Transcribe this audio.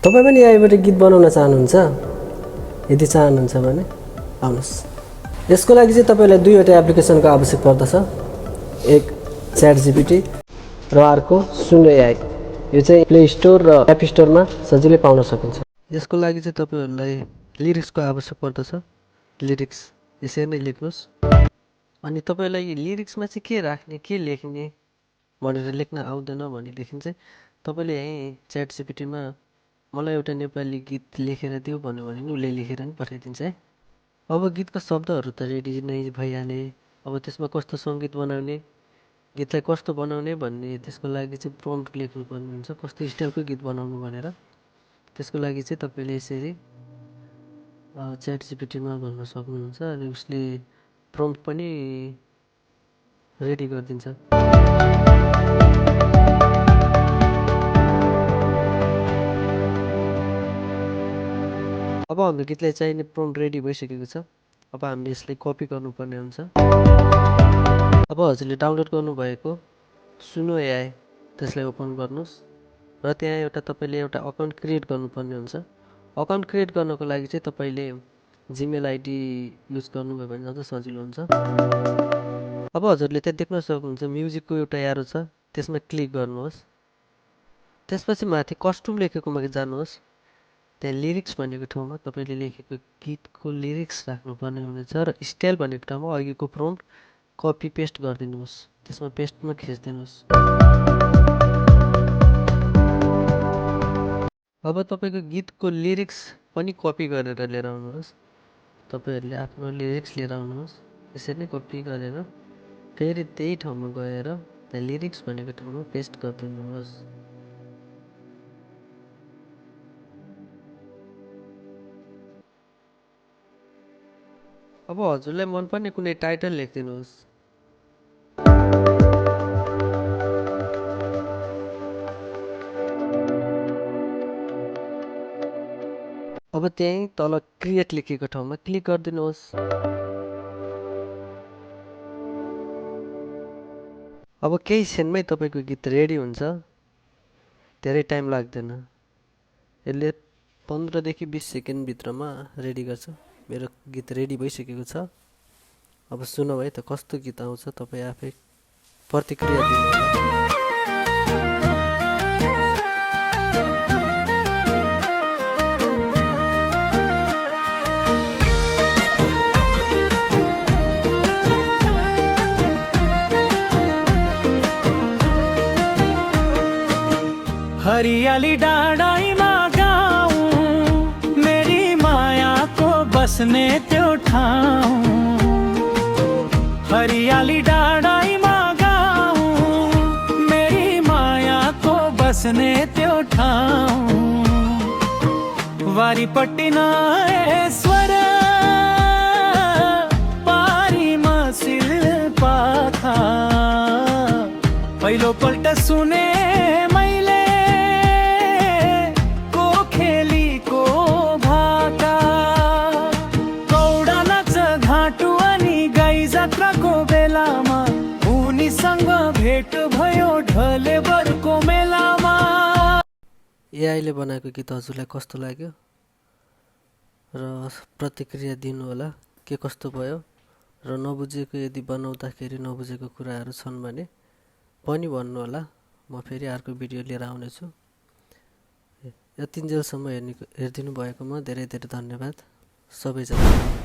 तपाईं पनि यहीँबाट गीत बनाउन चाहनुहुन्छ? यदि चाहनुहुन्छ भने आउनुहोस्। यसको लागि चाहिँ तपाईलाई दुईवटा एप्लिकेसनको आवश्यक पर्दछ। एक ChatGPT र अर्को सुनो AI। यो चाहिँ प्ले स्टोर र एप स्टोरमा सजिलै पाउन सकिन्छ। यसको लागि चाहिँ तपाईहरुलाई लिरिक्सको आवश्यक पर्दछ। लिरिक्स यसरी नै लेख्नुस्। अनि तपाईलाई लिरिक्समा चाहिँ के राख्ने, के लेख्ने भनेर लेख्न आउँदैन भनेदेखि चाहिँ तपाईले यही ChatGPT मा मलाई एउटा नेपाली गीत लेखेर दिऊ भन्यो भने नि उसले लेखेर नि पठाइदिन्छ है। अब गीतका शब्दहरू त रेडी नै भइहाले। अब त्यसमा कस्तो सङ्गीत बनाउने, गीतलाई कस्तो बनाउने भन्ने त्यसको लागि चाहिँ प्रम्प्ट लेख्नुपर्ने हुन्छ, कस्तो स्टाइलको गीत बनाउनु भनेर। त्यसको लागि चाहिँ तपाईले यसरी ChatGPT-मा भन्न सक्नुहुन्छ अनि उसले प्रम्प्ट पनि रेडी गरिदिन्छ। अब हाम्रो गीतलाई चाहिने प्रम्प्ट रेडी भइसकेको छ। अब हामीले यसलाई कपी गर्नुपर्ने हुन्छ। अब हजुरले डाउनलोड गर्नुभएको सुनो AI त्यसलाई ओपन गर्नुहोस् र त्यहाँ एउटा तपाईले एउटा अकाउन्ट क्रिएट गर्नुपर्ने हुन्छ। अकाउन्ट क्रिएट गर्नको लागि चाहिँ तपाईले जीमेल आइडी युज गर्नुभयो भने झन् सजिलो हुन्छ। अब हजुरले त्यहाँ देख्न सक्नुहुन्छ म्युजिकको एउटा एरो छ, त्यसमा क्लिक गर्नुहोस्। त्यसपछि माथि कस्ट्युम लेखेकोमा जानुहोस्। त्यहाँ लिरिक्स भनेको ठाउँमा तपाईले लेखेको गीतको लिरिक्स राख्नुपर्ने हुनेछ र स्टाइल भनेको ठाउँमा अघिको प्रम्प्ट कपी पेस्ट गरिदिनुहोस्। त्यसमा पेस्टमा खिच्दिनुहोस्। अब तपाईको गीतको लिरिक्स पनि कपी गरेर लिएर आउनुहोस्। तपाईहरुले आफ्नो लिरिक्स लिएर आउनुहोस्। यसरी नै कपी गरेर फेरि त्यही ठाउँमा गएर त्यहाँ लिरिक्स भनेको ठाउँमा पेस्ट गरिदिनुहोस्। अब हजुरलाई मनपर्ने कुनै टाइटल लेखिदिनुहोस्। अब त्यही तल क्रिएट लेखेको ठाउँमा क्लिक गरिदिनुहोस्। अब केही क्षणमै तपाईको गीत रेडी हुन्छ। धेरै टाइम लाग्दैन। यसले 15 देखि 20 सेकेन्ड भित्रमा रेडी गर्छ। मेरो गीत रेडी भइसकेको छ। अब सुनौ है त कस्तो गीत आउँछ, तपाई आफै प्रतिक्रिया दिनुहोला। हरियाली डाँडाइमा गाउँ मेरी माया को बस्ने त्यो ठाउँ। हरियाली डाँडाइमा गाउँ मेरी माया को बस्ने त्यो ठाउँ। वारीपट्टि नयेश्वर पारीमा शिल्पाथा पहिलोपल्ट सुने भेट भयो ढलेबरको मेलामा। एआईले बनाएको गीत हजुरलाई कस्तो लाग्यो र प्रतिक्रिया दिनुहोला के कस्तो भयो र नबुझेको यदि बनाउँदाखेरि नबुझेको कुराहरू छन् भने पनि भन्नुहोला। म फेरि अर्को भिडियो लिएर आउनेछु। यतिन्जेलसम्म हेरिदिनु भएकोमा धेरै धेरै धन्यवाद सबैजना।